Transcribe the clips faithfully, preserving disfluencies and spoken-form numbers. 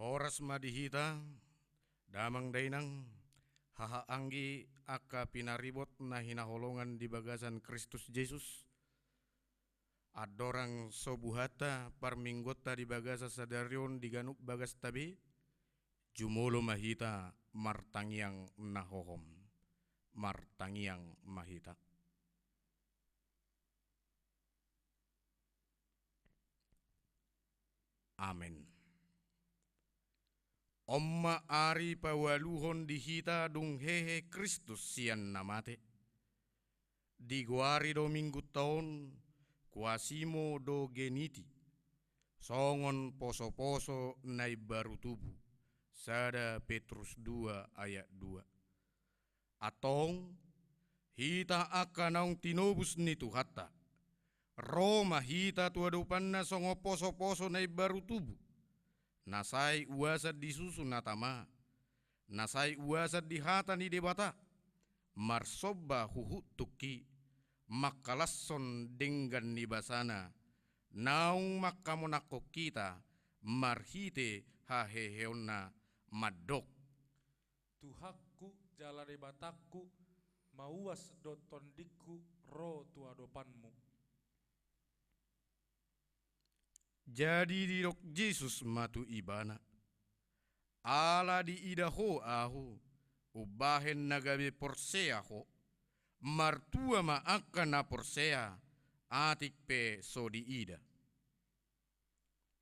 Horas ma di hita, damang dainang, haha anggi angka pinaribot na hinaholongan di bagasan Kristus Jesus. Andorang so buhanta parmingguonta di bagasan sadari on di ganup bagasta be, jumolo ma hita martangiang na hohom. Martangiang ma hita. Amen. On ma ari paualuhon di hita dung hehe Kristus sian na mate. Digoari do minggunta on Quasimodogeniti, songon posoposo na imbaru tubu, sada Petrus dua ayat dua. Antong, hita angka naung tinobus ni Tuhanta, ro ma hita tu adopanna songon posoposo na imbaru tubu, na sai uasan di susu na tama, na sai uasan di hata ni Debata, marsomba huhut tungki, mangkalashon denggan ni basana, naung mangkamonangkon hita marhite haheheonna, mandok: Tuhanku jala Debatangku, mauas do tondingku ro tu adopanmu. Jadi didok Jesus ma tu ibana: Ala diida ho Ahu, umbahen na gabe porsea ho. Martua ma angka na porsea, atik pe so diida.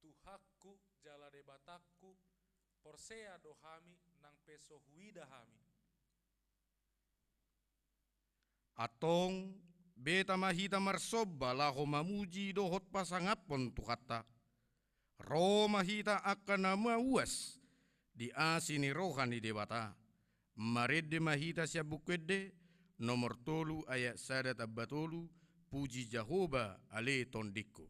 Tuhanku jala Debatangku, porsea do hami nang pe so huida hami. Antong, beta ma hita marsomba laho mamuji dohot pasangaphon Tuhanta. Ro ma hita angka na mauas di asi ni roha ni Debata. Marende ma hita sian Buku Ende nomor tolu ayat sada tamba tolu: Puji Jahowa, ale tondingku.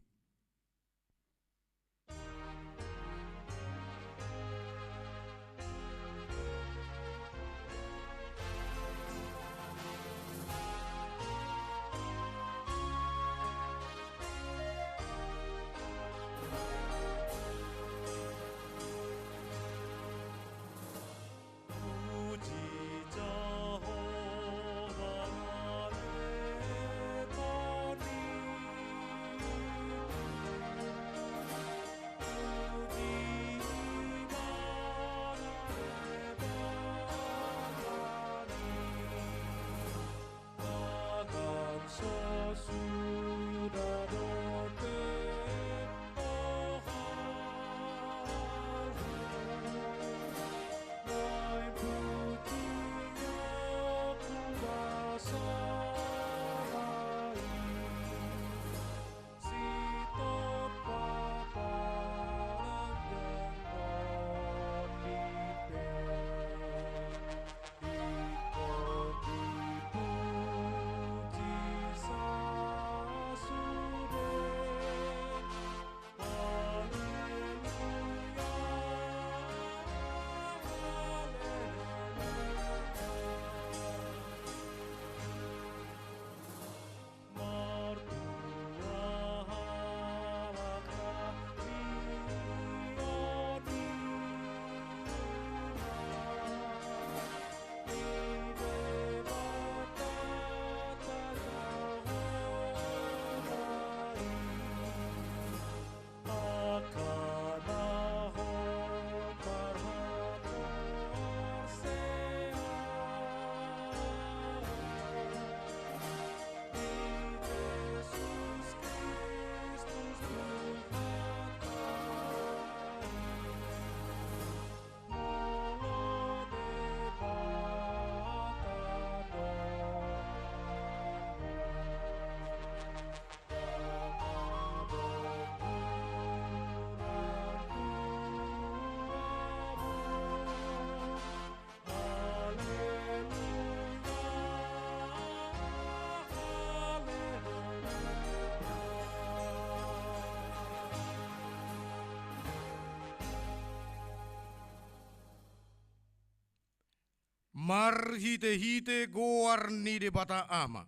Marhitehite goar ni Debata Ama,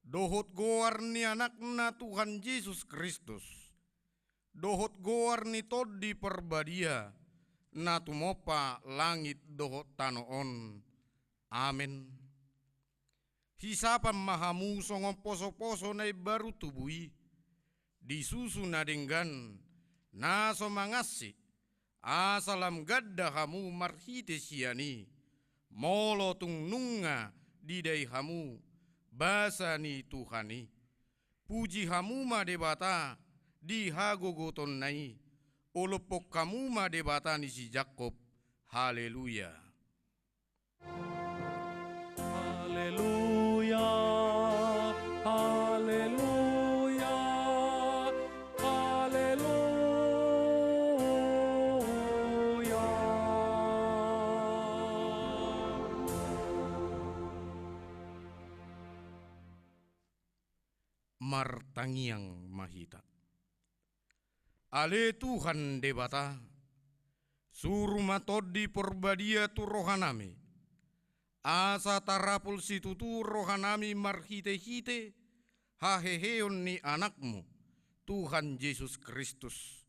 dohot goar ni Anakna Tuhan Jesus Kristus, dohot goar ni Tondi Parbadia, na tumompa langit dohot tano on. Amen. Hisapam ma hamu songon poso-poso na imbaru tubu i, di susu na denggan, na so mangansi, asa lam ganda hamu marhite sian i, molo tung nunga didai hamu basa ni Tuhan i. Puji hamu ma Debata di hagogotonna i, olophon hamu ma Debata ni si Jakob. Haleluya. Haleluya, haleluya, haleluya. Martangiang ma hita. Ale Tuhan Debata, suru ma Tondi Porbadia tu rohanami, asa tarapul situtu rohanami marhite-hite haheheon ni Anakmu, Tuhan Jesus Kristus.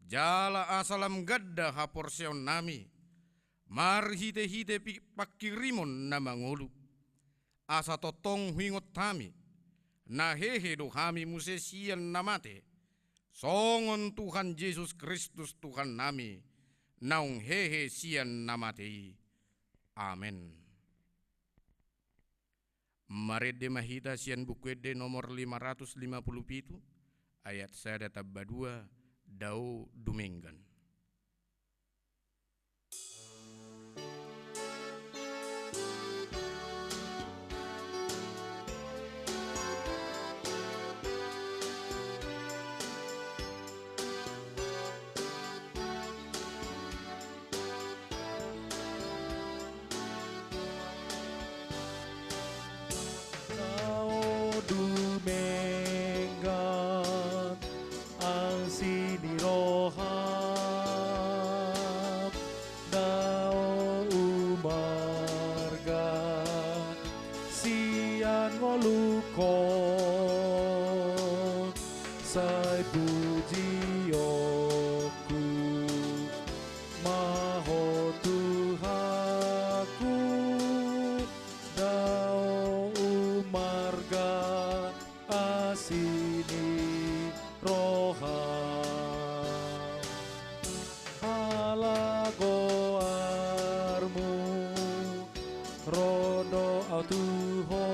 Jala asa lam ganda haporseaonnami marhite-hite pi-, pangkirimon na mangolu. Asa tongtong huingot hami, na hehe do hami muse sian na mate, songon Tuhan Jesus Kristus Tuhannami, naung hehe sian na mate i. Amen. Marende ma hita sian Buku Ende nomor lima ratus lima puluh pitu, ayat sada tamba dua, Dao dumenggan. Dao dumenggan asi ni roham, dao umarga sian ngolungkon, sai pujionku ma Ho Tuhanku, dao umarga asi ni roham. Ala goarmu ro do au tu Ho,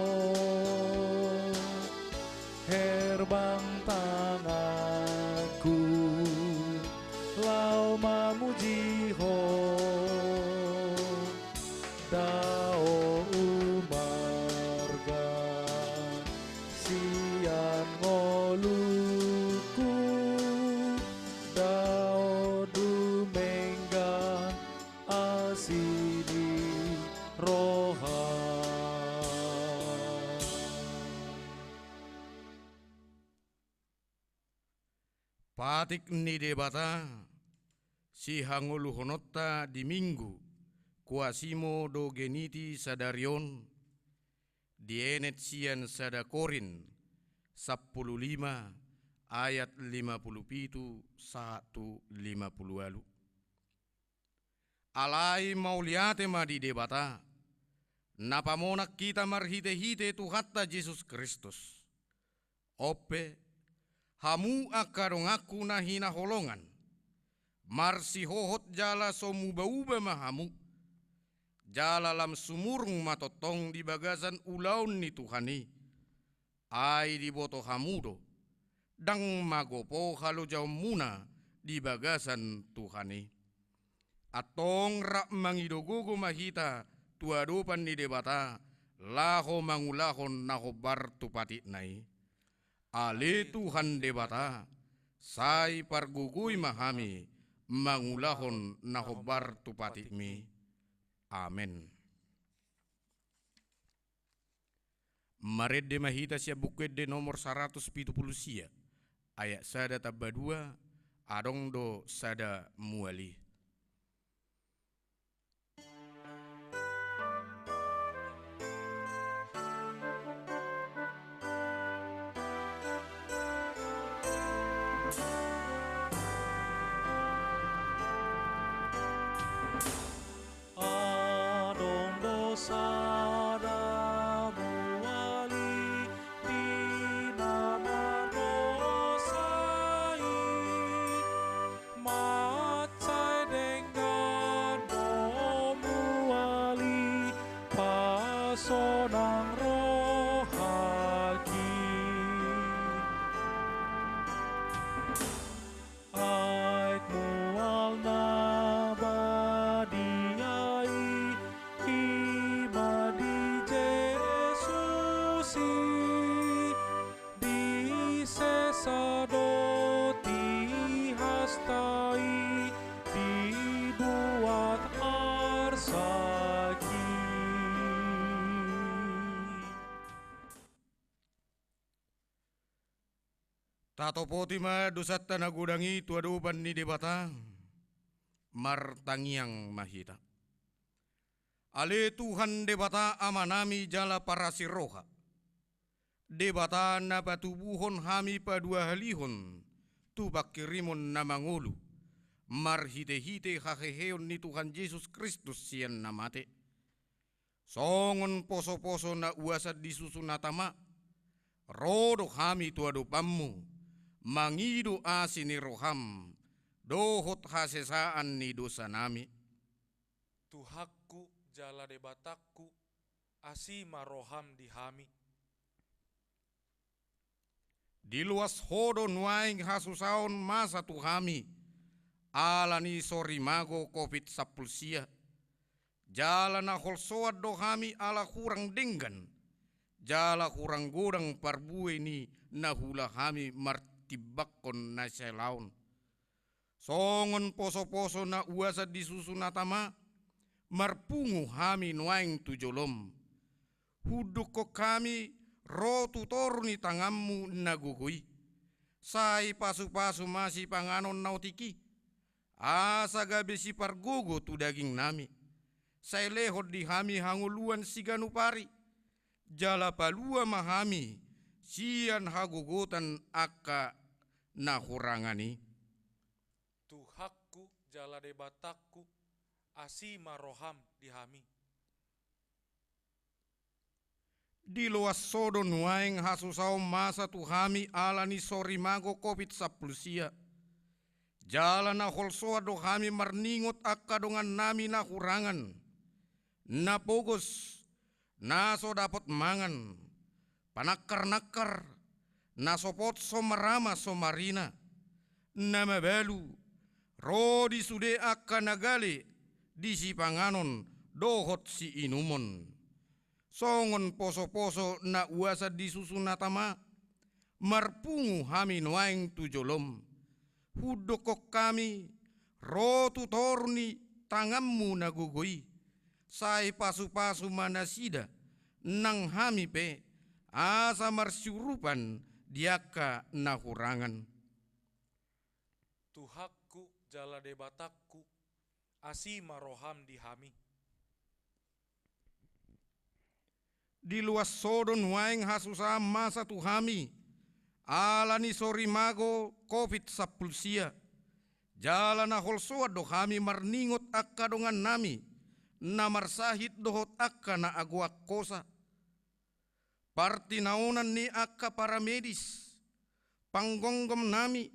herbang tanganku laho mamuji Ho. Dao umarga sian ngolungku, dao dumenggan asi ni roham. Patik ni Debata, sihangoluhononta di Minggu Quasimodogeniti sadari on, dienet sian sada Korint sampulu lima ayat lima pulu pitu sahat tu lima pulu ualu. Alai mauliate ma di Debata, na pamonang hita marhite-hite Tuhanta Jesus Kristus. On pe, hamu angka donganku na hinaholongan, marsihohot jala so muba-uba ma hamu, jala lam sumurung ma tongtong di bagasan ulaon ni Tuhan i. Ai diboto hamu do, ndang magopo halojaonmuna di bagasan Tuhan i. Antong rap mangido gogo ma hita tu adopan ni Debata, laho mangulahon na hombar tu patikna i. Ale Tuhan Debata, sai pargogoi ma hami mangulahon na hombar tu patikmi. Amen. Marende ma hita sian Buku Ende nomor saratus pitu pulu sia, ayat sada tamba dua, adong do sada mual i. Aek mual na badia i, i ma di Jesus i, disesa dohot dihasta i, dibuat arsaki. Tatopoti ma dosanta na godang i tu adopan ni Debata. Martangiang ma hita. Ale Tuhan Debata Amanami jala parasiroha, Debata na patubuhon hami paduahalihon tu pangkirimon na mangolu, marhitehite haheheon ni Tuhan Jesus Kristus sian na mate. Songon posoposo na uasan di susu na tama, ro do hami tu adopanmu, mangido asi ni roham, dohot hasesaan ni dosanami. Tuhanku jala Debatangku, asi ma roham di hami. Diloas ho do nuaeng hasusaon masa tu hami, ala ni sorimago covid sampulu sia. Jala na holsoan do hami ala hurang denggan, jala hurang godang parbue ni na huula hami martimbangkon na sialaon. Songon posoposo na uasan di susu na tama, marpungu hami nuaeng tu jolom. Hundunghon hami ro tu toru ni tanganmu na gogo i. Sai pasupasu ma sipanganon na otik i, asa gabe sipargogo tu dagingnami. Sai lehon di hami hangoluan siganup ari, jala palua ma hami sian hagogotan angka na hurangan i. Tuhanku jala Debatangku, asi ma roham di hami. Diloas ho do nuaeng hasusaon masa tu hami ala ni sorimago covid sampulu sia. Jala na holsoan do hami marningot angka dongannami na hurangan, na pogos, na so dapot mangan, panangkarnangkar, na so potso marama so marina, na mabalu, ro di sude angka na gale di sipanganon dohot siinumon. Songon posoposo na uasan di susu na tama, marpungu hami nuaeng tu jolom. Hundunghon hami ro tu toru ni tanganmu na gogo i. Sai pasupasu ma nasida, nang hami pe, asa marsiurupan di angka na hurangan. Tuhanku jala Debatangku, asi ma roham di hami. Diloas ho do nuaeng hasusaan masa tu hami, ala ni sorimago covid sampulu sia. Jala na holsoan do hami marningot angka dongannami, na marsahit dohot angka na agoan hosa. Partinaonan ni angka paramedis, panggomgomnami,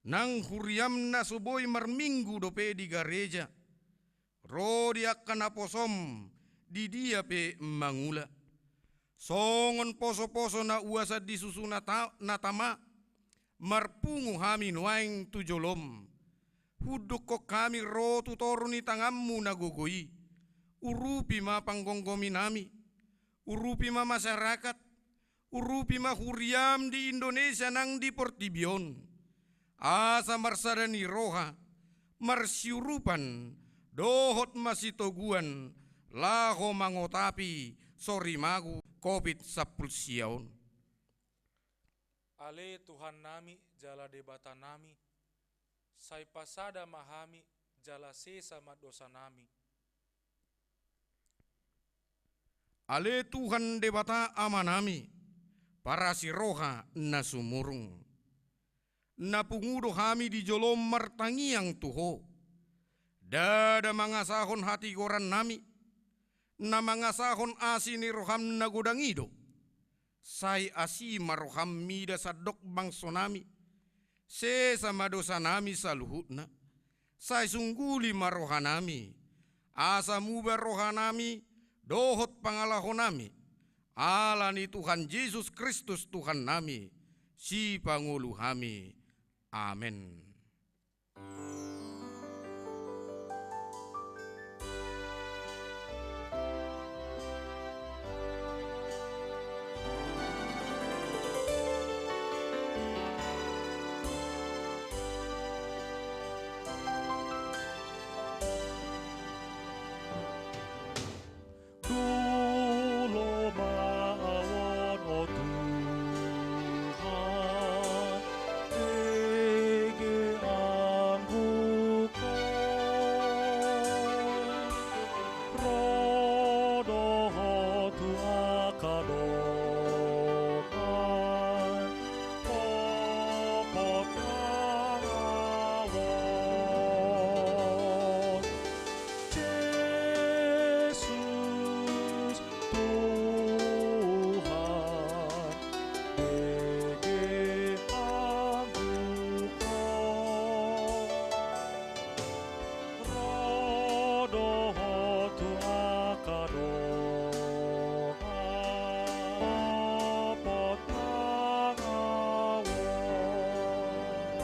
nang huriam na so boi marminggu dope di gareja, ro di angka naposom di dia pe mangula. Songon posoposo na uasan di susu na ta-, na tama, marpungu hami nuaeng tu jolom. Hundunghon hami ro tu toru ni tanganmu na gogo i. Urupi ma panggomgominami, urupi ma masyarakat, urupi ma huriam di Indonesia nang di portibi on. Asa marsada ni roha, marsiurupan, dohot masitoguan, laho mangotapi sorimago covid sampulu sia on. Ale Tuhannami jala Debatanami, sai pasada ma hami jala sesa ma dosanami. Ale Tuhan Debata Amanami, parasiroha na sumurung. Na pungu do hami di jolom martangiang tu Ho. Ndada mangasahon hatigorannami, na mangasahon asi ni roham na godang i do. Sai asi ma roham mida sandok bangsonami. Sesa ma dosanami saluhutna. Sai sungguli ma rohanami. Asa muba rohanami, dohot pangalahonami. Ala ni Tuhan Jesus Kristus Tuhannami, sipangolu hami. Amen. Tulo ma ahu on, o Tuhan, dege angguhon. Ro do Ho tu angka dongan, popot nang ahu on. Jesus Tuhan, dege angguhon. Ro do Ho tu angka dongan, popot nang ahu on.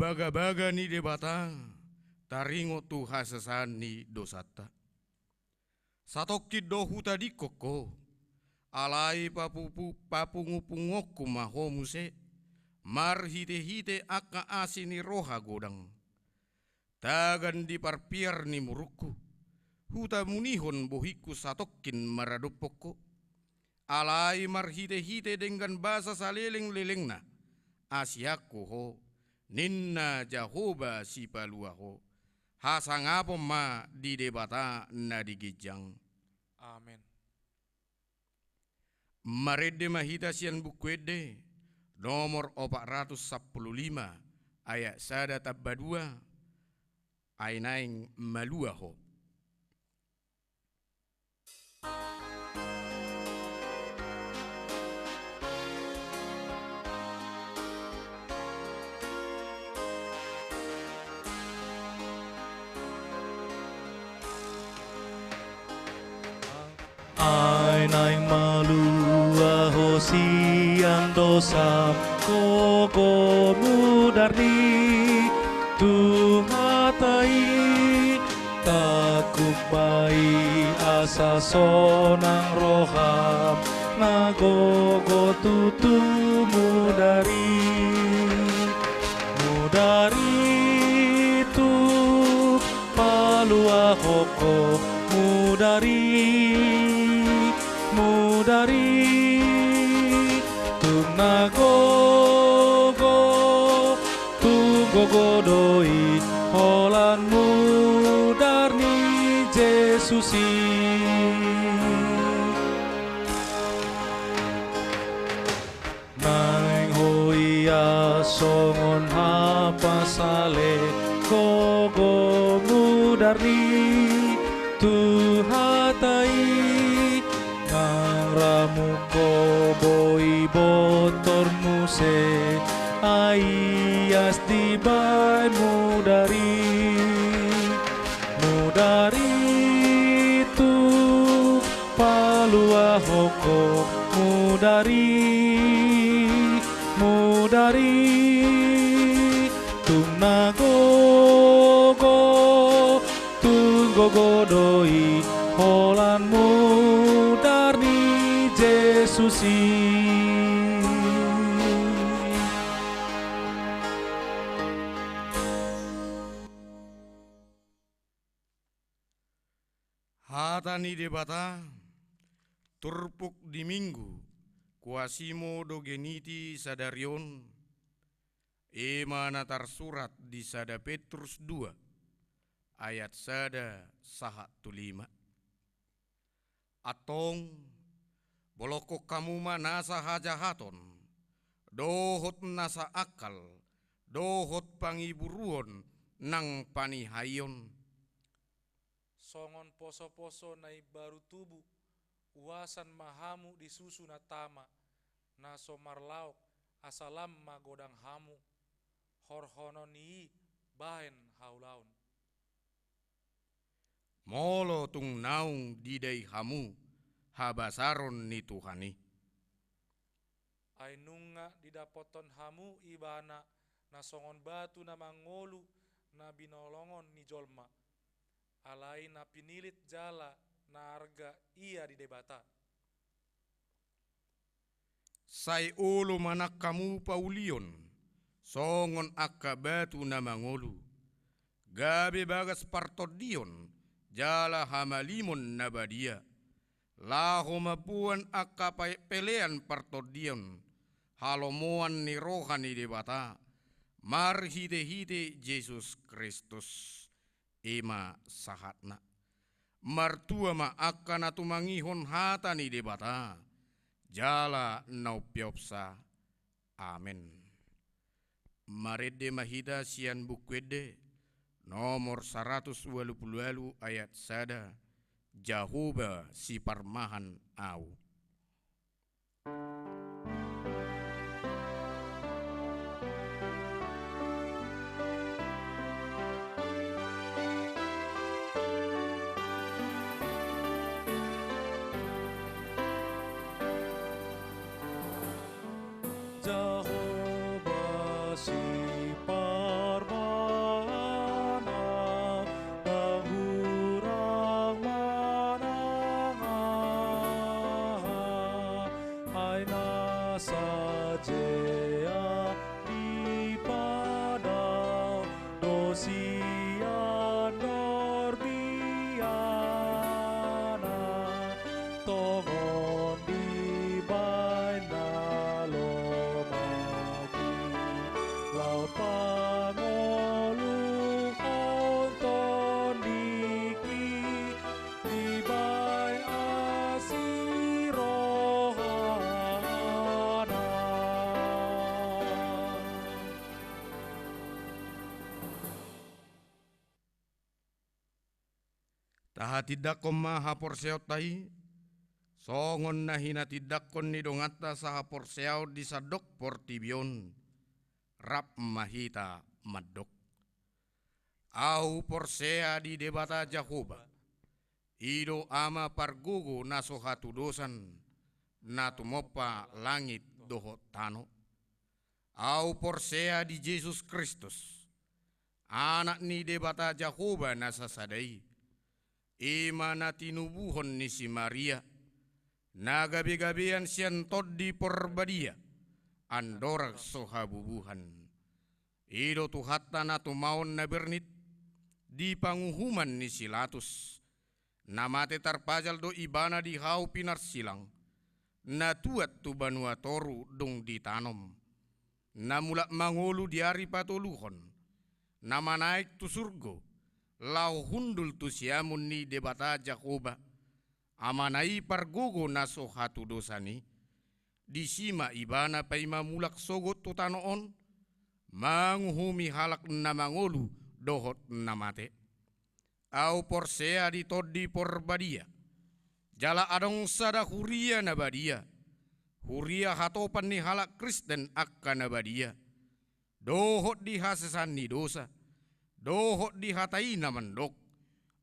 Bagabaga ni Debata taringot tu hasesaan ni dosanta. Satongkin do hutadingkon Ho, alai papupu-, papungupunguonku ma Ho muse, marhitehite angka asi ni roha godang. Tagan di parpiar ni murungku, hutamunihon bohingku satongkin maradophon Ho. Alai marhitehite denggan basa salelenglelengna, asianku Ho, ninna Jahowa Sipalua Ho. Hasangapon ma di Debata na di ginjang. Amen. Marende ma hita sian Buku Ende nomor opat ratus sampulu lima, ayat sada tamba dua, Ai naeng malua ho. Ai naeng malua ho sian dosam, gogo mudar ni Tuhanta i. Tanggung ma i asa sonang roham, na gogo tutu mudar i. Mudar i tung paluahon ho, mudar i, mudar i tung na gogo, tung gogo do i holan mudar ni Jesus i. Naeng ho ia songon hampang sale, gogo mudar ni Tuhanta i. Nang ramuk ho boi bontor muse, ai ias dibaen mudar i. Mudar i tung paluahon ho, mudar i, mudar i tung na gogo, tung gogo do i holan mudar ni Jesus i. Hata ni Debata, turpuk di Minggu Quasimodogeniti sadari on, i ma na tarsurat di sada Petrus dua, ayat sada sahat tu lima. Antong, bolongkon hamu ma nasa hajahaton, dohot nasa angkal, dohot pangiburuon nang panihaion. Songon posoposo na imbaru tubu, uasan ma hamu di susu na tama, na so marlaok, asa lam ma godang hamu, horhonon ni i bahen haulaon. Molo tung naung didai hamu habasaron ni Tuhan i. Ai nunga didapothon hamu ibana na songon batu na mangolu na binolongon ni jolma, alai na pinilit jala na arga ia di Debata. Sai olo ma nang hamu paulion songon angka batu na mangolu, gabe bagas partondion jala hamalimon na badia, laho mamboan angka pe-, pelean partondion halomoan ni roha ni Debata marhitehite Jesus Kristus. I ma sahatna. Martua ma angka na tumangihon hata ni Debata jala na umpeopsa. Amen. Marende ma hita sian Buku Ende nomor saratus ualu pulu ualu ayat sada, Jahowa siparmahan ahu. Jahowa siparmahan ahu, ndang hurang manang aha, ai na sajea dipadao do sian dorbiana, tongon dibaen na lomak i, laho pangoluhon tondingki, dibaen asi rohana. Tahatindangkon ma haporseaonta i, songon na hinatindangkon ni donganta sahaporseaon di sandok portibi on. Rap ma hita mandok. Ahu porsea di Debata Jahowa, i do Ama pargogo na so hatudosan, na tumompa langit dohot tano. Ahu porsea di Jesus Kristus, Anak ni Debata Jahowa na sasada i, i ma na tinubuhon ni si Maria, na gabegabean sian Tondi Porbadia, andorang so habubuhan. I do Tuhanta na tumaon na bernit di panguhuman ni si Latus, na mate tarpajal do ibana di hau pinarsilang, na tuat tu banua toru dung ditanom, na mulak mangolu di ari patoluhon, na manaek tu surgo, laho hundul tu siamun ni Debata Jahowa, Amana i pargogo na so hatudosan i. Disi ma ibana paima mulak sogot tu tano on, manguhumi halak na mangolu dohot na mate. Ahu porsea di Tondi Porbadia, jala adong sada huria na badia, huria hatopan ni halak Kristen angka na badia, dohot di hasesaan ni dosa, dohot di hata i na mandok,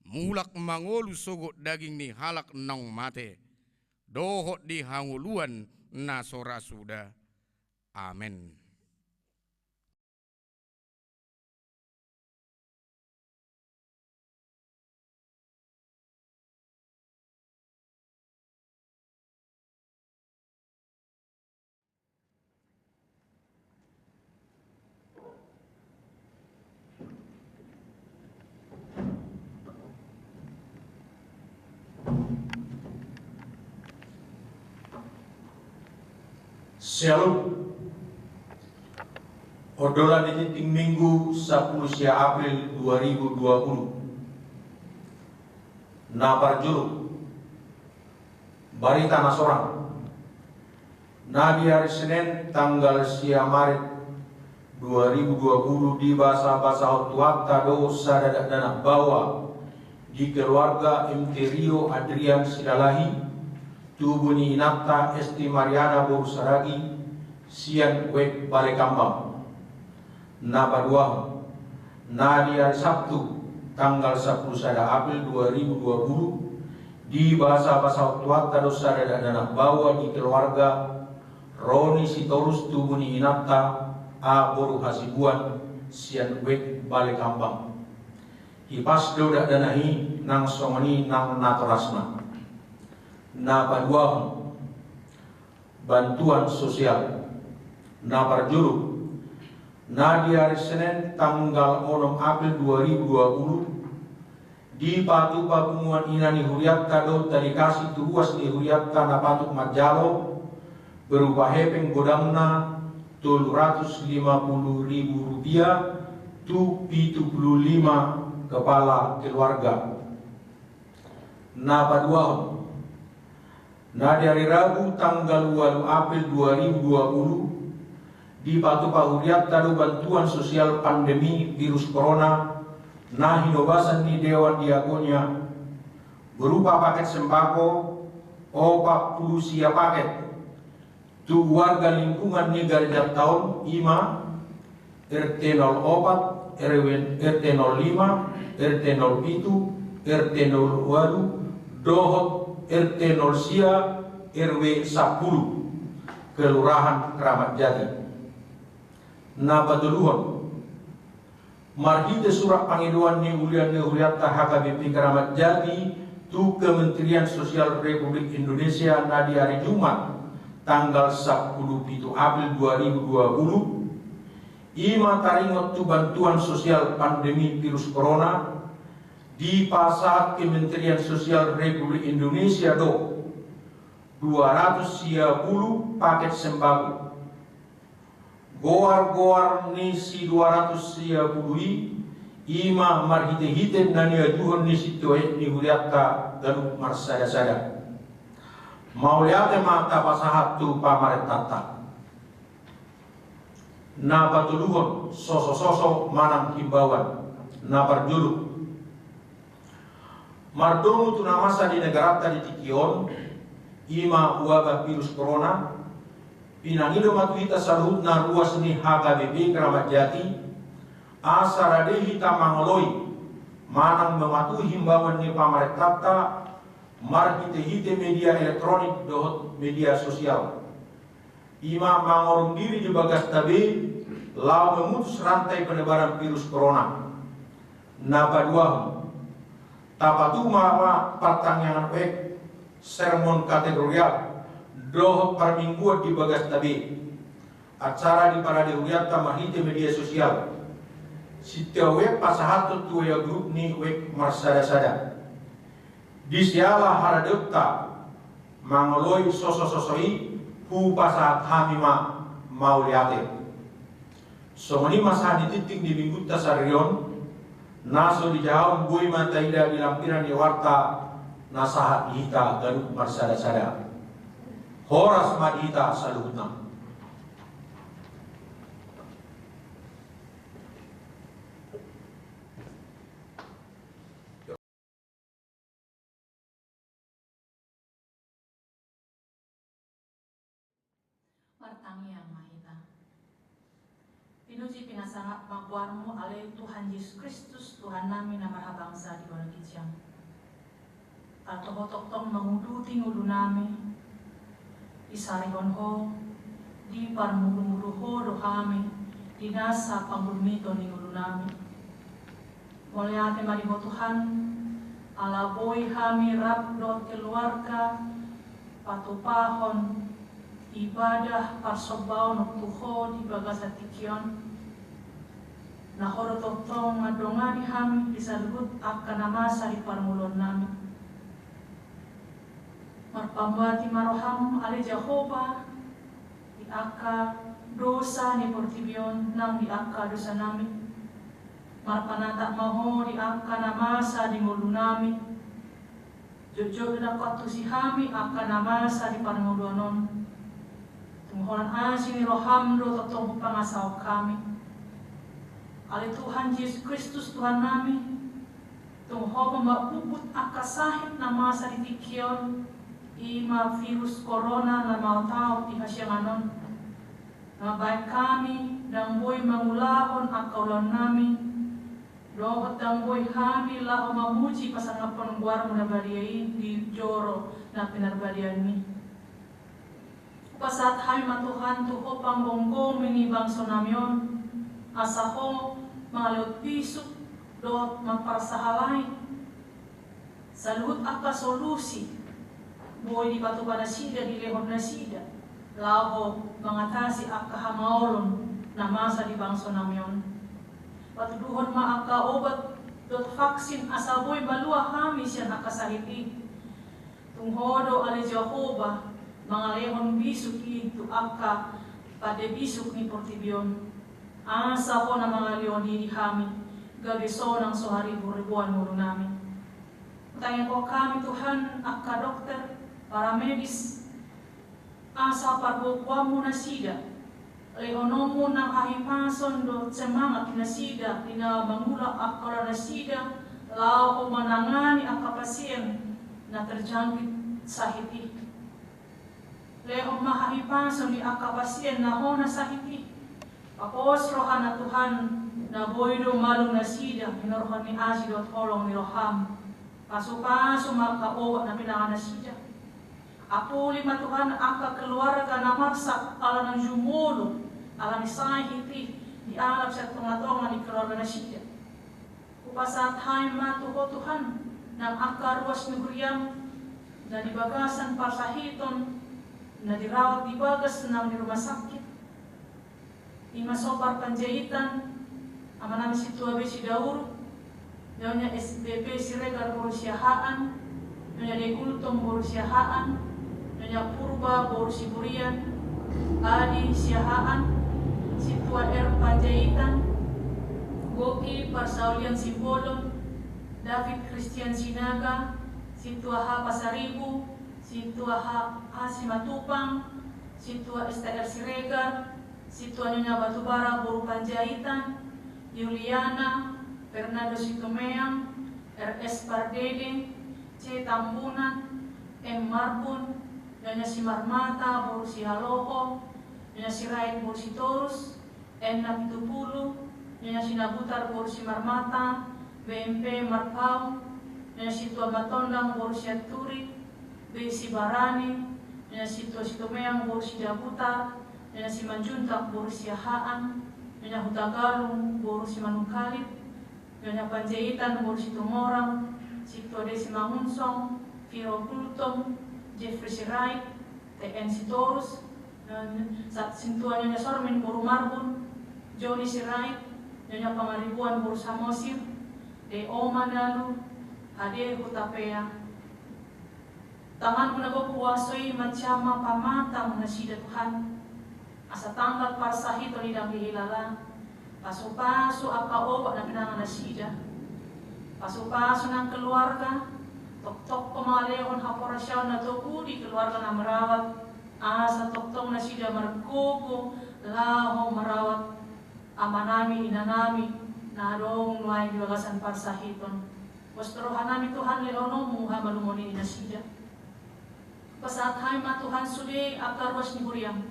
mulak mangolu sogot daging ni halak naung mate, dohot di hangoluan na so ra suda. Amen. Syalom. Ondolan ni tingting Minggu, sampulu sia April dua ribu dua puluh. Na parjolo, barita na sorang. Na di ari Senen tanggal sia Maret dua ribu dua puluh dibasabasahon Tuhanta do sada dakdanak baoa di keluarga M T Rio Adrian Silalahi, tubu ni inanta Esti Mariana boru Saragi, sian Web Balekambang. Na paduahon, na di ari Sabtu tanggal sampulu sada April dua ribu dua puluh, dibasabasahon Tuhanta do sada dakdanak baoa di keluarga Roni Sitorus, tubu ni inanta A. Boru Hasibuan, sian Wek Bale Kambang. Hipas do dakdanak i nang songon i nang natorasna. Na paduahon, bantuan sosial. Na parjolo, na di ari Senen tanggal onom April dua ribu dua puluh, dipatupa punguan ina ni hurianta do tali kasi tu ruas ni hurianta na patut manjalo, berupa hepeng godangna tolu ratus lima puluh ribu rupiah tu pitu puluh lima kepala keluarga. Na paduahon, na di ari Rabu tanggal ualu April dua ribu dua puluh, dipatupa hurianta do bantuan sosial pandemi virus corona na hinobasan ni Dewan Diakonia, berupa paket sembako opat puluh sia paket tu warga lingkungan ni garejanta on, i ma R T nol opat, R W, R T nol lima, R T nol pitu, R T nol ualu, dohot R T nol sia, R W sampulu, Kelurahan Kramat Jati. Na patoluhon, marhite surat pangidoan ni ulian ni hurianta H K B P Kramat Jati tu Kementerian Sosial Republik Indonesia na di ari Jumat tanggal sampulu pitu April dua ribu dua puluh, i ma taringot tu bantuan sosial pandemi virus corona, dipasahat Kementerian Sosial Republik Indonesia do dua ratus sia pulu paket sembako. Goar-goar ni si dua ratus sia pulu i, i ma marhite-hite na niajuhon ni sitiotio ni hurianta ganup marsada-sada. Mauliate ma tapasahat tu pamarentanta. Na patoluhon, soso-soso manang himbauan. Na parjolo, mardomu tu na masa di negaranta di tingki on, i ma wabah virus corona, pinangido ma tu hita saluhutna ruas ni H K B P Kramat Jati, asa rade hita mangoloi manang mematuhi himbauan ni pamarentanta marhite-hite media elektronik dohot media sosial. I ma mangorung diri di bagasta be, laho memutus rantai penyebaran virus corona. Na paduahon, tapatupa ma partangiangan wijk, sermon kategorial, dohot parmingguan di bagasta be. Acara di parade hurianta marhite media sosial. Sitiotio wijk pasahathon tu W A grup ni wijk marsada-sada. Di siala haradeonta mangoloi soso-soso i, hupasahat hami ma mauliate. Songon i ma sahat ni tingting di minggunta sadari on, na so dijahahon boi ma taida di lampiran ni warta na sahat di hita ganup marsada-sada. Horas ma di hita saluhutna. Martangiang ma hita. Pinuji pinasangap ma goarmu ale Tuhan Jesus Kristus, Tuhannami na marhabangsa di banua ginjang. Tartohot tongtong manguduti ngolunami, disarihon Ho, diparmudumudu Ho do hami di nasa panggulmiton ni ngolunami. Mauliate ma di Ho Tuhan, ala boi hami rap dohot keluarga patupahon ibadah parsombaon tu Ho di bagasan tingki on. Na Ho do tongtong mandongani hami di saluhut angka na masa di parngoluonnami. Marpamuati ma roham ale Jahowa di angka dosa ni portibi on nang di angka dosanami. Marpanatap ma Ho di angka na masa di ngolunami. Jotjot do dapot tu si hami angka na masa di parngoluon on. Tung holan asi ni roham do tongtong hupangasahon hami. Ale Tuhan Jesus Kristus Tuhannami, tung Ho ma pambubut angka sahit na masa di tingki on, i ma virus corona na maotaot di hasiangan on. Na mambahen hami ndang boi mangulahon angka ulaonnami, Dohot ndang boi hami laho mamuji pasangapon goarmu na badia i di joro na pinarbadianmi. Hupasahat hami ma Tuhan tu Ho panggomgomi ni bangsonami on, asa Ho mangalehon bisuk dohot mamparsahalai saluhut angka solusi boi dipatupa nasida, dilehon nasida laho mangatasi angka hamaolon na masa di bangsonami on. Patuduhon ma angka obat dohot vaksin asa boi malua hami sian angka sahit i. Tung Ho do ale Jahowa mangalehon bisuk i tu angka pande bisuk ni portibi on. Asa Ho na mangalehon i di hami gabe sonang so hariburibuan ngolunami. Hutangiangkon hami Tuhan angka dokter, para medis, asa pargogoanmu nasida, lehononmu nang hahipason dohot semangat nasida di na mangula angka ulaon nasida laho manangani angka pasien na terjangkit sahit i. Lehon ma hahipason di angka pasien na hona sahit i. Papos rohana Tuhan, na boi do malua nasida hinorhon ni asi dohot holong ni roham. Pasupasu ma angka obat na pinangan nasida. Apuli ma Tuhan angka keluarga na marsak ala na jumolo ala ni sahit i dialap sian tongatonga ni keluarga nasida. Hupasahat hami ma tu Ho Tuhan nang angka ruas ni huriam na di bagasan parsahiton na dirawat di bagas nang di rumah sakit. Ima Sopar Panjaitan, amanami Sintua Besi Dauruk, Nyonya S B P Siregar boru Siahaan, Nyonya De Gultom boru Siahaan, Nyonya Purba boru Siburian, Adi Siahaan, Sintua R Panjaitan, Goki Parsaulian Simbolon, David Christian Sinaga, Sintua H Pasaribu, Sintua H Simatupang, Sintua S T R Siregar, Sintua Nyonya Batubara boru Panjaitan, Yuliana, Fernando Situmeang, R S Pardede, C Tambunan, M Marbun, Nyonya Simarmata boru Sihaloho, Nyonya Sirait boru Sitorus, N Pitupulu, Nyonya Sinabutar boru Simarmata, B M P Marpaung, Nyonya Sintua Matondang boru Sianturi, B Sibarani, Nyonya Sintua Situmeang boru Sidabutar, Nyonya Simanjuntak boru Siahaan, Nyonya Hutagalung boru Simanungkalit, Nyonya Panjaitan boru Situmorang, Sintua De Simangunsong, Viro Gultom, Jeffrey Sirait, T N Sitorus, Nyonya Sintua Nyonya Sormin boru Marbun, Joni Sirait, Nyonya Pangaribuan boru Samosir, De Oma Nalu, Hade Hutapea. Tanganmu na gok kuaso i manjama pamatang nasida Tuhan. Asa tanggal parsahiton i ndang dihilala. Pasupasu angka obat na pinangan nasida. Pasupasu nang keluarga. Toktok Ho mangalehon haporseaon na togu di keluarga na merawat. Asa toktok nasida margogo laho merawat amanami inanami na adong nuaeng di bagasan parsahiton. Pos rohanami Tuhan lehononmu hamalumon i di nasida. Pasahat hami ma Tuhan sude angka ruas ni huriam.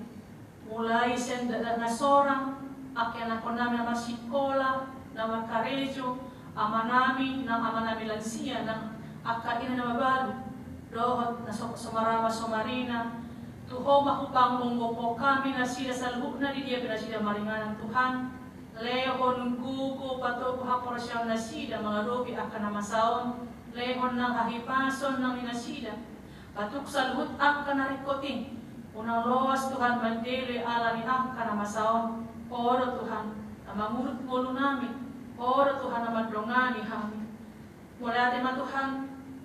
Mulai sian dakdanak na sorang, angka ianakhonnami na marsikola, na markarejo, amanami, nang amanami lansia, nang angka ina na mabalu, dohot na so, so marama so marina, tu Ho ma hupanggomgophon hami nasida saluhutna di dia pe nasida maringanan Tuhan. Lehon gogo patogu haporseaon nasida mangadopi angka na masa on. Lehon nang hahipason nang di nasida. Patuk saluhut angka na ringkot i. Unang loas Tuhan mandele ala ni angka na masa on. Ho do Tuhan na manguhut ngolunami. Ho do Tuhan na mandongani hami. Mauliate ma Tuhan,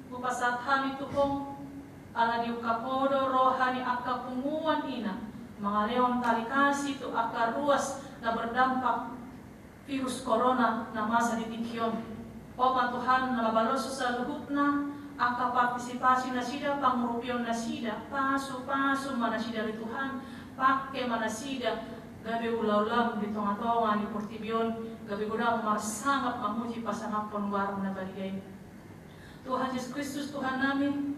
hupasahat hami tu Ho, ala diungkap Ho do roha ni angka punguan ina, mangalehon tali kasih tu angka ruas na berdampak virus corona na masa di tingki on. Ho ma Tuhan na mambaloshon saluhutna angka partisipasi nasida, pangurupion nasida, pasupasu ma nasida ale Tuhan, pangke ma nasida, gabe ulaonmu di tongatonga ni portibi on, gabe godang marsangap mamuji pasangaphon goarmu na badia i. Tuhan Jesus Kristus Tuhannami,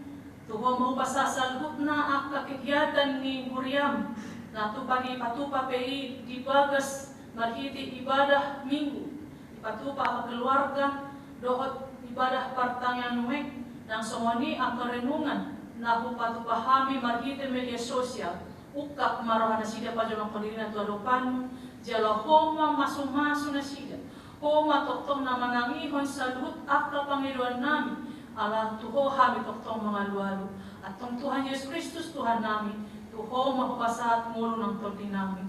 tu Ho ma hupasahat saluhutna angka kegiatan ni huriam, na tupa dipatupa pe i di bagas marhite ibadah Minggu, di Patupa angka keluarga dohot ibadah partangiang nuaeng, nang songon i angka renungan na hupatupa hami marhite media sosial, ungkap ma roha nasida pajomangkon dirina tu adopanmu, jala Ho ma masumasu nasida, Ho ma tongtong na manangihon saluhut angka pangidoan nami, ala tu Ho hami tongtong mangalualu. Antong Tuhan Jesus Kristus Tuhan nami, tu Ho ma hupasahat ngolu nang tondi nami.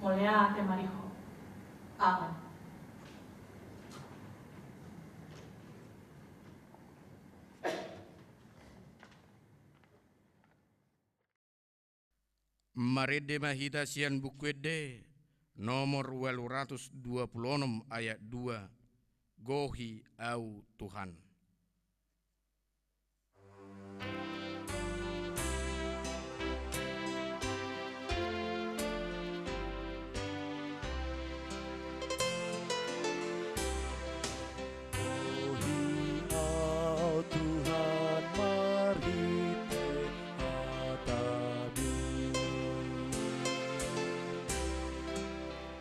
Mauliate ma di Ho. Amen. Marende ma hita sian Buku Ende nomor ualu ratus dua pulu onom ayat dua, Gohi Au Tuhan. Gohi Au Tuhan marhite hataMi.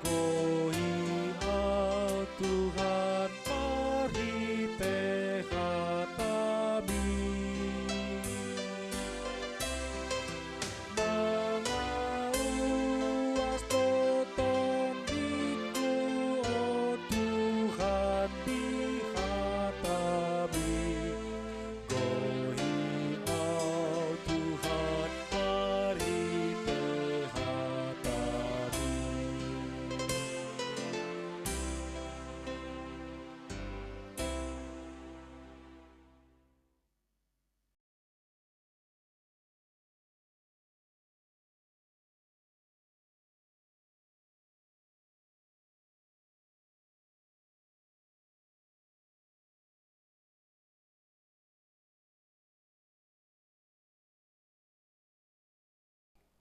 Gohi Au Tuhan marhite hataMi. Mangauas do tondingku, o Tuhan, di hataMi. Gohi Au Tuhan marhite hataMi.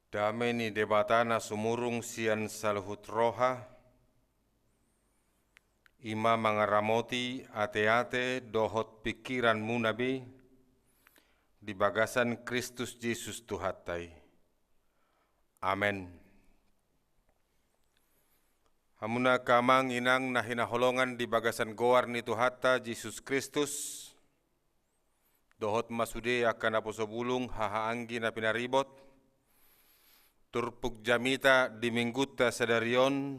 Dame ni Debata na sumurung sian saluhut roha, i ma mangaramoti ateate dohot pingkiranmuna be di bagasan Kristus Jesus Tuhanta i. Amen. Hamuna angka amang inang na hinaholongan di bagasan goar ni Tuhanta Jesus Kristus, dohot ma sude angka naposo bulung, hahaanggi na pinaribot. Turpuk jamita di Minggunta sadari on,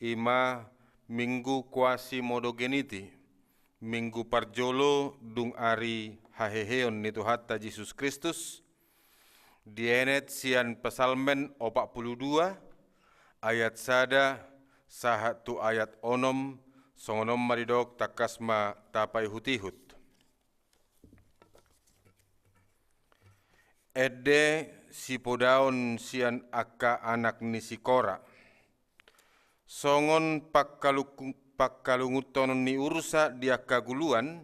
i ma Minggu Quasimodogeniti, Minggu parjolo dung ari haheheon ni Tuhanta Jesus Kristus, dienet sian Psalmen opat pulu dua, ayat sada sahat tu ayat onom, songon on ma didok, tangkas ma tapaihutihut. Ende sipodaon sian angka anak ni si Kora. Songon pangkalung-, pangkalungunton ni ursa di angka guluan,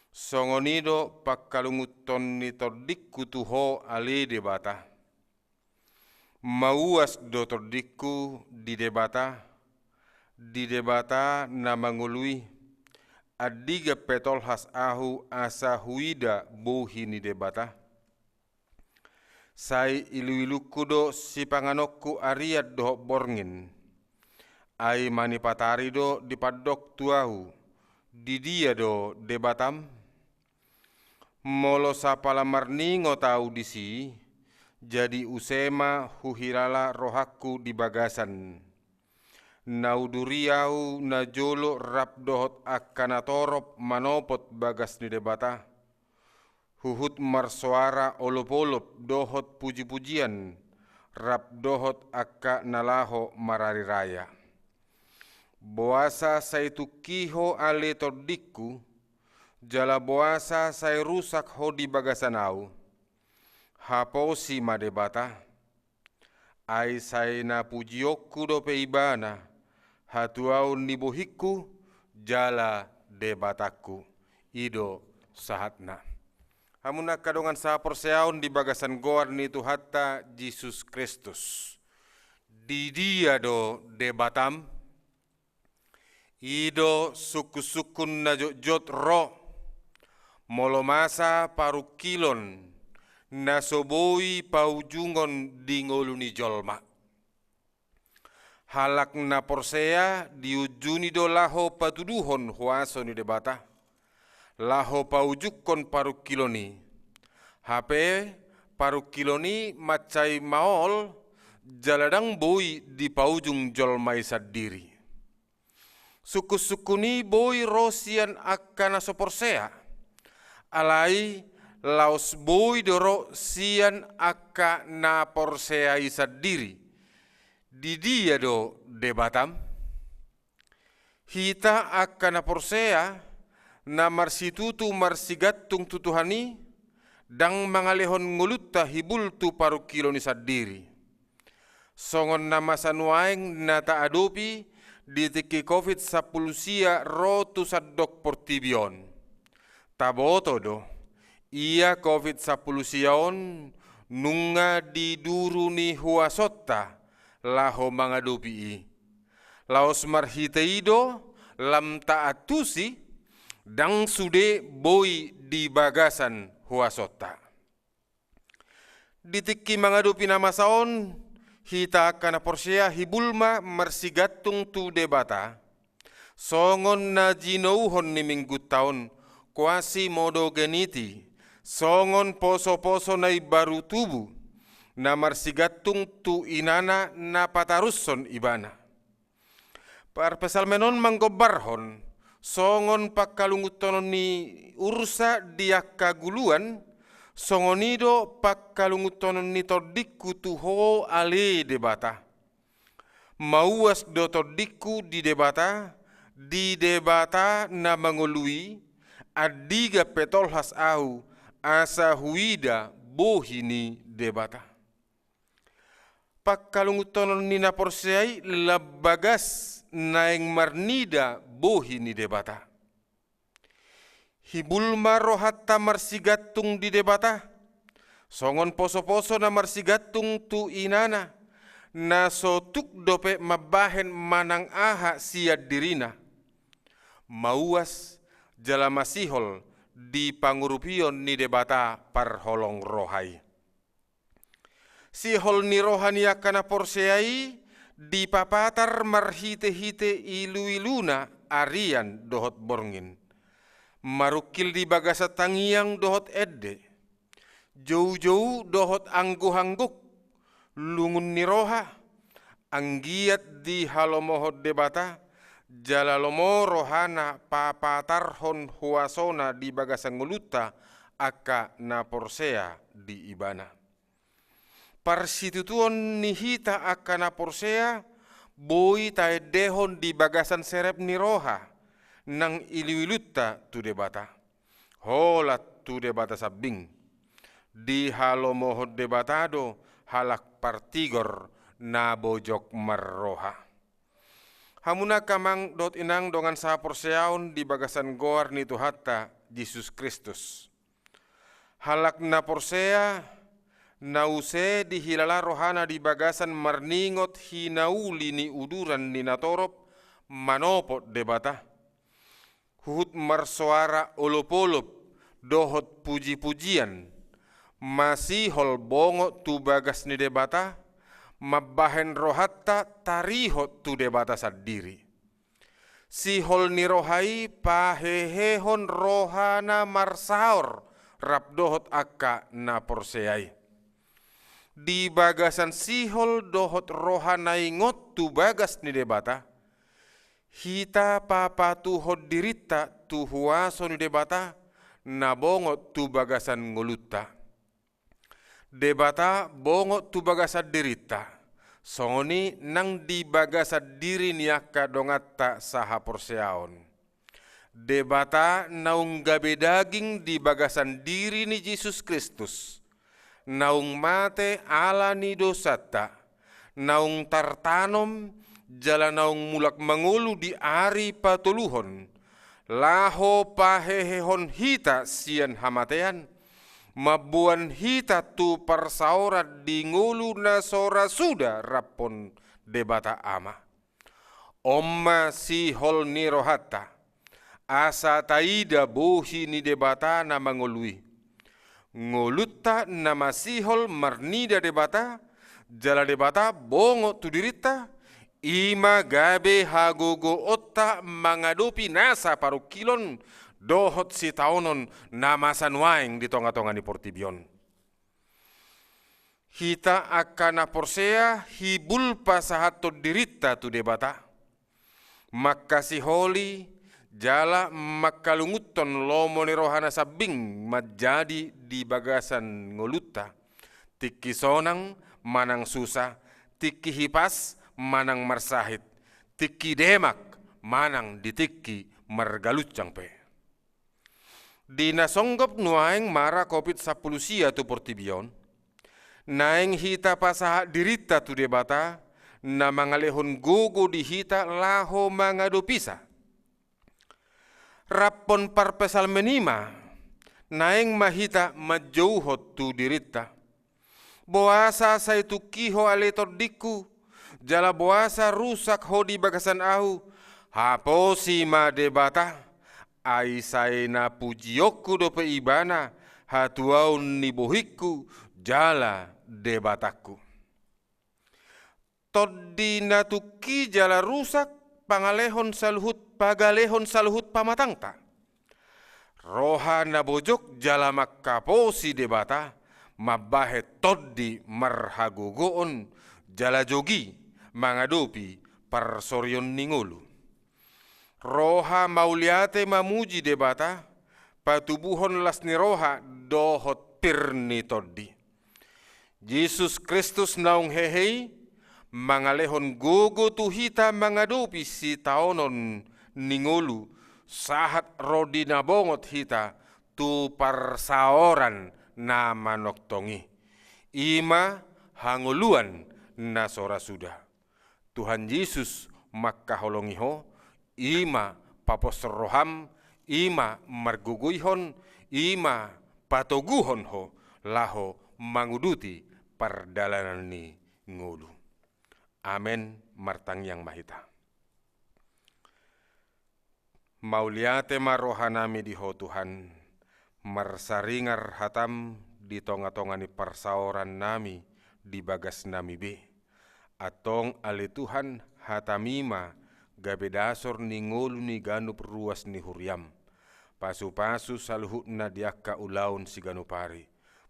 songon i do pangkalungunton ni tondingku tu Ho, ale Debata. Mauas do tondingku di Debata, di Debata na mangolu i. Andigan pe tolhas ahu asa huida bohi ni Debata? Sai iluilungku do sipanganonku arian dohot borngin. Ai manipatari do dipandok tu ahu, di dia do Debatam? Molo sapala marningot ahu disi, jadi use ma huhilala rohangku di bagasan. Na uduri ahu najolo rap dohot angka natorop manopot bagas ni Debata. Huhut marsoara olopolop dohot pujipujian, rap dohot angka na laho marariraya. Boasa sai tungki ho ale tondingku, jala boasa sai rusak ho di bagasan ahu? Haposi ma Debata. Ai sai na pujionku dope Ibana, hatuaon ni bohingku, jala Debatangku. I do sahatna. Hamu angka dongan sahaporseaon di bagasan goar ni Tuhanta Jesus Kristus. Di dia do Debatam? I do sungkunsungkun na jotjot ro, molo masa parungkilon na so boi paujungon di ngolu ni jolma. Halak na porsea diunjuni do laho patuduhon huaso ni Debata, laho paujungkon parungkilon i. Hape parungkilon i mansai maol, jala ndang boi dipaujung jolma i sandiri. Sungkunsungkun i boi ro sian angka na so porsea. Alai laos boi do ro sian angka na porsea i sandiri. Di dia do Debatam? Hita angka na porsea, na marsitutu marsigantung tu Tuhan i, ndang mangalehon ngolunta hibul tu parungkilon i sandiri. Songon na masa nuaeng na taadopi di tingki covid sampulu sia ro tu sandok portibi on. Taboto do, ia covid sampulu sia on nunga di duru ni huasonta laho mangadopi i. Laos marhite i do lam taantusi, ndang sude boi di bagasan huasonta. Di tingki mangadopi na masa on, hita angka na porsea hibul ma marsigantung tu Debata. Songon na jinouhon ni Minggunta on, Quasimodogeniti, songon posoposo na imbaru tubu, na marsigantung tu inana na patarushon ibana. Parpsalmen on manggombarhon, songon pangkalungunhonon ni ursa di angka guluan, songon i do pangkalungunhonon ni tondingku tu Ho ale Debata. Mauas do tondingku di Debata, di Debata na mangolu i, andigan pe tolhas ahu, asa huida bohi ni Debata. Pangkalungunhonon ni na porsea i lam bagas naeng marnida bohi ni Debata. Hibul ma rohanta marsigantung di Debata, songon posoposo na marsigantung tu inana, na so tuk dope mambahen manang aha sian dirina. Mauas jala masihol di pangurupion ni Debata parholong roha i. Sihol ni roha ni angka na porsea i dipapatar marhitehite iluiluna arian dohot borngin. Marungkil di bagasan tangiang dohot ende. Joujou dohot angguhangguk, lungun ni roha, anggiat dihalomohon Debata, jala lomo rohana papatarhon huasona di bagasan ngolunta angka na porsea di Ibana. Parsitutuon ni hita angka na porsea, boi taendehon di bagasan serep ni roha, nang iluilunta tu Debata. Holan tu Debata sambing. Dihalomohon Debata do halak partigor na bojok marroha. Hamu angka amang dohot inang dongan sahaporseaon di bagasan goar ni Tuhanta Jesus Kristus. Halak na porsea, na use dihilala rohana di bagasan marningot hinauli ni uduran ni natorop manopot Debata. Huhut marsoara olopolop dohot pujipujian, masihol bongot tu bagas ni Debata, mambahen rohanta tarihot tu Debata sandiri. Sihol ni roha i pahehehon roha na marsaor rap dohot angka na porsea i. Di bagasan sihol dohot roha na ingot tu bagas ni Debata, hita papatuhon dirinta tu huaso ni Debata na bongot tu bagasan ngolunta. Debata bongot tu bagasan dirinta, songon i nang di bagasan diri ni angka donganta sahaporseaon. Debata naung gabe daging di bagasan diri ni Jesus Kristus, naung mate ala ni dosanta, naung tartanom jala naung mulak mangolu di ari patoluhon, laho pahehehon hita sian hamatean, mamboan hita tu parsaoran di ngolu na so ra suda raphon Debata Ama. On ma sihol ni rohanta, asa taida bohi ni Debata na mangolu i. Ngolunta na masihol marnida Debata, jala Debata bongot tu dirinta, I ma gabe hagogoonta mangadopi nasa parungkilon dohot sitaonon na masa nuaeng di tonga-tonga ni portibi on. Hita angka na porsea hibul pasahathon dirinta tu Debata, mangkasiholi jala mangkalungunhon lomo ni roha na sambing manjadi di bagasan ngolunta, tingki sonang manang susa, tingki hipas manang marsahit, tingki demak manang di tingki margalunjang pe. Di na songgop nuaeng mara Covid sampulu sia tu portibi on, naeng hita pasahat dirinta tu Debata, na mangalehon gogo di hita laho mangadopisa. Raphon parpsalmen i ma, naeng ma hita manjouhon tu dirinta. Boasa sai tungki ho ale tondingku, jala boasa rusak ho di bagasan ahu? Haposi ma Debata, ai sai na pujionku dope Ibana, hatuaon ni bohingku, jala Debatangku. Tondi na tungki jala rusak, pangalehon saluhut, pagalehon saluhut pamatangta. Roha na bojok jala mangkaposi Debata, mambahen tondi marhagogoon, jala jogi mangadopi parsorion ni ngolu. Roha mauliate mamuji Debata, patubuhon las ni roha dohot pir ni tondi. Jesus Kristus naung hehe i, mangalehon gogo tu hita mangadopi sitaonon ni ngolu, sahat ro di na bongot hita tu parsaoran na manongtong i. I ma hangoluan na so ra suda. Tuhan Jesus mangkaholongi ho, i ma paposhon roham, i ma margogoihon, i ma patoguhon ho, laho manguduti pardalanan ni ngolu. Amen, martangiang ma hita. Mauliate ma rohanami di Ho Tuhan, marsaringar hatam di tonga-tonga ni parsaoran nami di bagas nami be. Antong ale Tuhan, hatami ma gabe dasor ni ngolu ni ganup ruas ni huriam. Pasu-pasu saluhutna di angka ulaon siganup ari.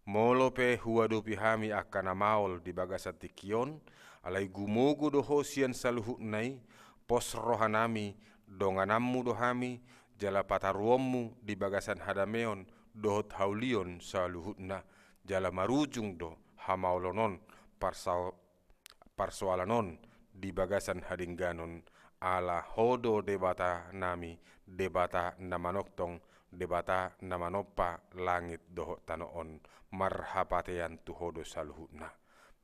Molo pe huadopi hami angka na maol di bagasan tingki on, alai gumogo do Ho sian saluhutna i, pos rohanami, dongananmu do hami, jala pataruonmu di bagasan hadameon dohot haulion saluhutna, jala marujung do hamaolon on, parsao-, parsoalan on di bagasan hadengganon, ala Ho do Debata nami, Debata na manongtong, Debata na manompa langit dohot tano on, marhapatean tu Ho do saluhutna.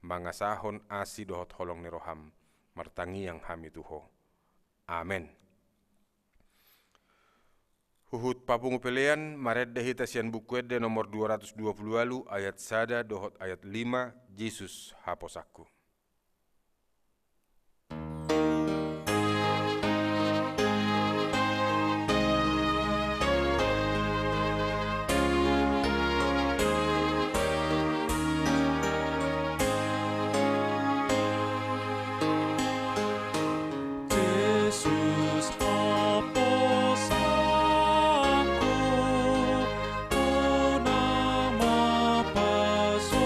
Mangasahon asi dohot holong ni roham, martangiang hami tu Ho. Amen. Huhut papungu pelean, marende hita sian Buku Ende nomor dua ratus dua puluh ualu, ayat sada dohot ayat lima, Jesus haposanku. Jesus haposanku, unang ma pasombu.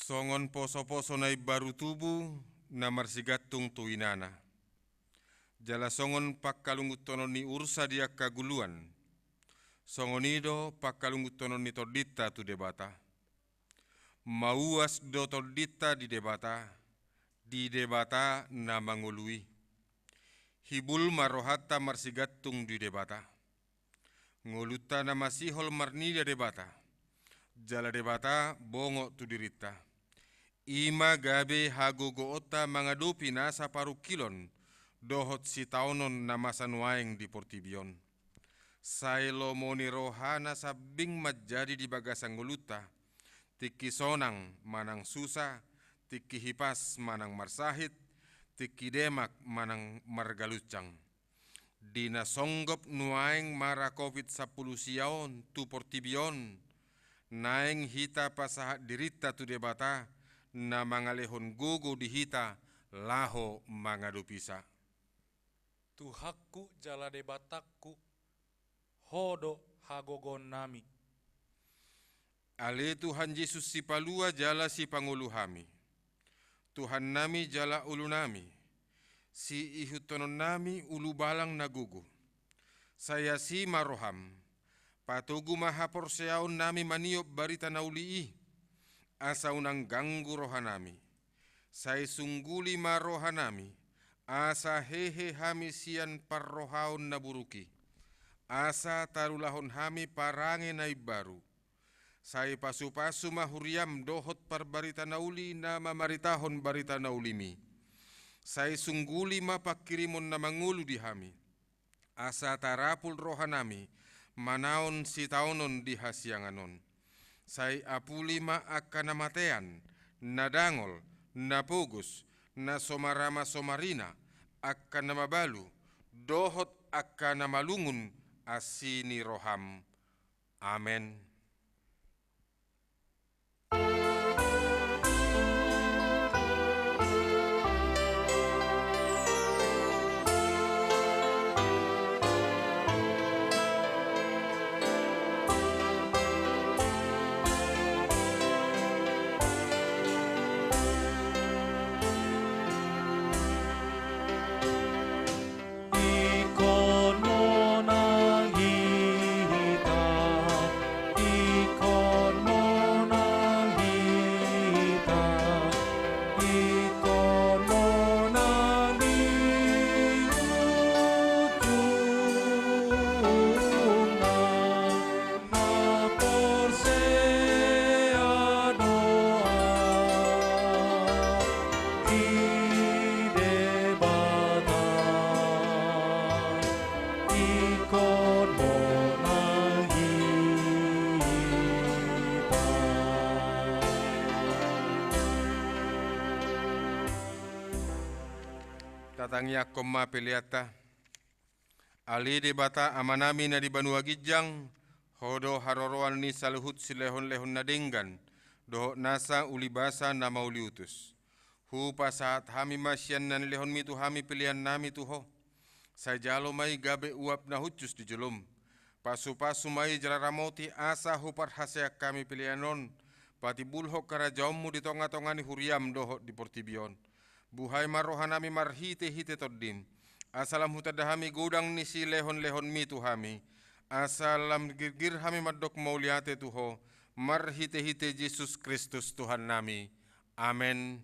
Songon poso-poso na imbaru tubu na marsigantung tu inana, jala songon pangkalungunhonon ni ursa di angka guluan, songon i do pangkalungunhonon ni tondinta tu Debata. Mauas do tondinta di Debata, di Debata na mangolu i. Hibul ma rohanta marsigantung di Debata. Ngolunta na masihol marnida Debata, jala Debata bongot tu dirinta. I ma gabe hagogoonta mangadopi nasa parungkilon dohot sitaonon na masa nuaeng di portibi on. Sai lomo ni rohana sambing manjadi di bagasan ngolunta, tingki sonang manang susa, tingki hipas manang marsahit, tingki demak manang margaluncang. Di na songgop nuaeng mara covid sampulu sia on tu portibi on, naeng hita pasahat dirinta tu Debata, na mangalehon gogo di hita laho mangadopisa. Tuhanku jala Debatangku, Ho do hagogoonnami. Ale Tuhan Jesus, Sipalua jala Sipangolu hami, Tuhannami jala Olunami, siihuthononnami ulubalang na gogo. Sai asi ma roham, patogu ma haporseaonnami maniop barita na uli i, asa unang ganggu rohanami. Sai sungguli ma rohanami, asa hehe hami sian parrohaon na buruk i, asa tarulahon hami parange na imbaru. Sai pasu-pasu ma huriam dohot parbarita na uli na mamaritahon barita na ulimi. Sai sungguli ma pangkirimon na mangolu di hami, asa tarapul rohanami manaon sitaonon di hasiangan on. Sai apuli ma angka na matean, na dangol, na pogos, na so marama so marina, angka na mabalu, dohot angka na malungun asi ni roham. Amen. Ingkon monang hita, ingkon monang hita, ingkon monang di ujungna. Na porsea do ahu di Debata, ingkon monang hita. Tatangiangkon ma peleanta. Ale Debata Amanami na di banua ginjang, Ho do haroroan ni saluhut silehon-lehon na denggan dohot nasa ulibasa na mauliutus. Hupasahat hami ma sian na nilehonmi tu hami peleannami tu Ho. Sai jalo ma i gabe uap na hushus di jolom. Pasu-pasu ma i jala ramoti asa huparhaseang hami pelean on patimbulhon harajaonmu di tonga-tonga ni huriam dohot di portibi on. Buhai ma rohanami marhite-hite Tondim, asa lam hutanda hami godang ni silehon-lehonmi tu hami, asa lam girgir hami mandok mauliate tu Ho, marhite-hite Jesus Kristus Tuhannami. Amen.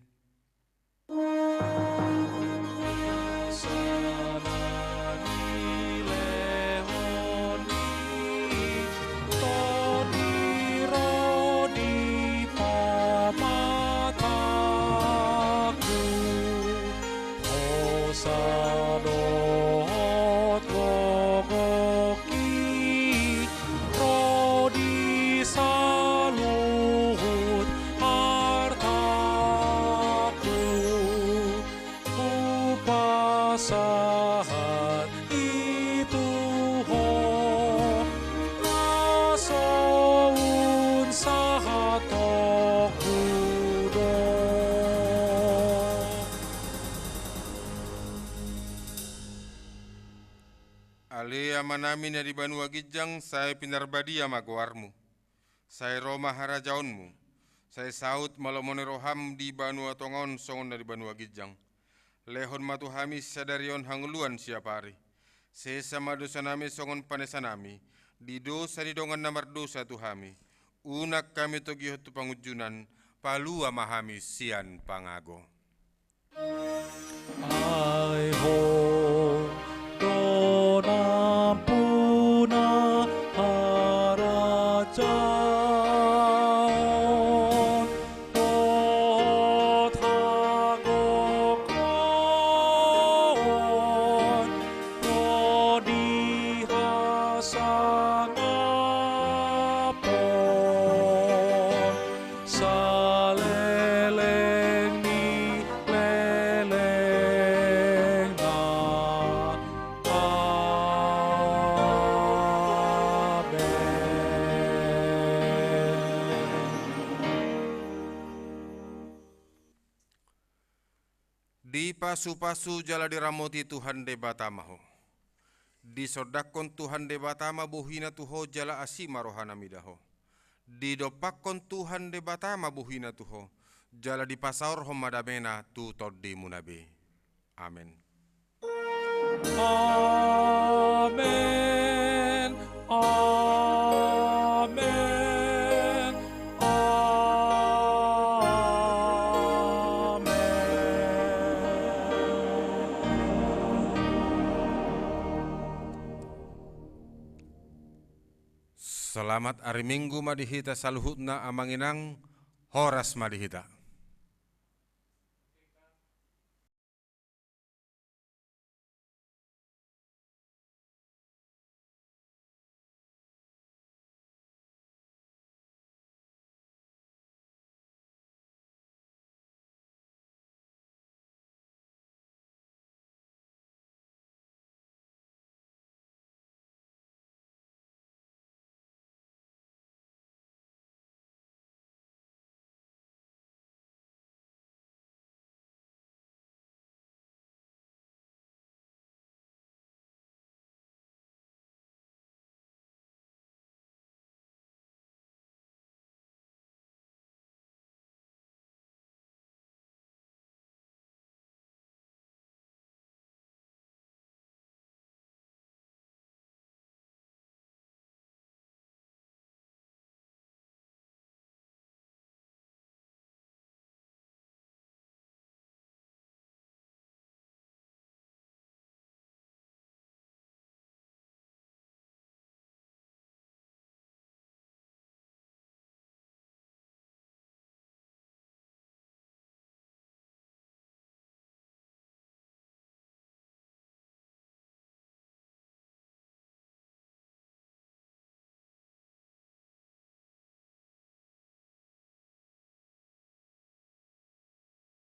Tondim ro di pamatangku, hosa dohot gogongki, ro di saluhut artangku. Hupasahat i tu Ho, na so unsahatonku do. Ale Amanami na di banua ginjang, sai pinarbadia ma goarmu. Sai ro ma harajaonmu. Sai saut ma lomo ni roham di banua tonga on songon na di banua ginjang. Lehon ma tu hami sadari on hangoluan siapari. Sesa ma dosanami songon panesanami di dosa ni dongan na mardosa tu hami. Unang hami togihon tu pangunjunan, palua ma hami sian pangago. Ai Ho do nampuna harajaon dohot hagogoon, ro di hasangapon saleleng ni lelengna. Amen. Dipasupasu jala diramoti Tuhan Debata ma ho. Disondangkon Tuhan Debata ma bohina tu ho jala asi ma rohana mida ho. Didompakkon Tuhan Debata ma bohina tu ho, jala dipasaorhon ma damena tu tondimuna be. Amen. Amen. Amen. Amen. Selamat ari Minggu ma di hita saluhutna, Amang Inang, horas ma di hita.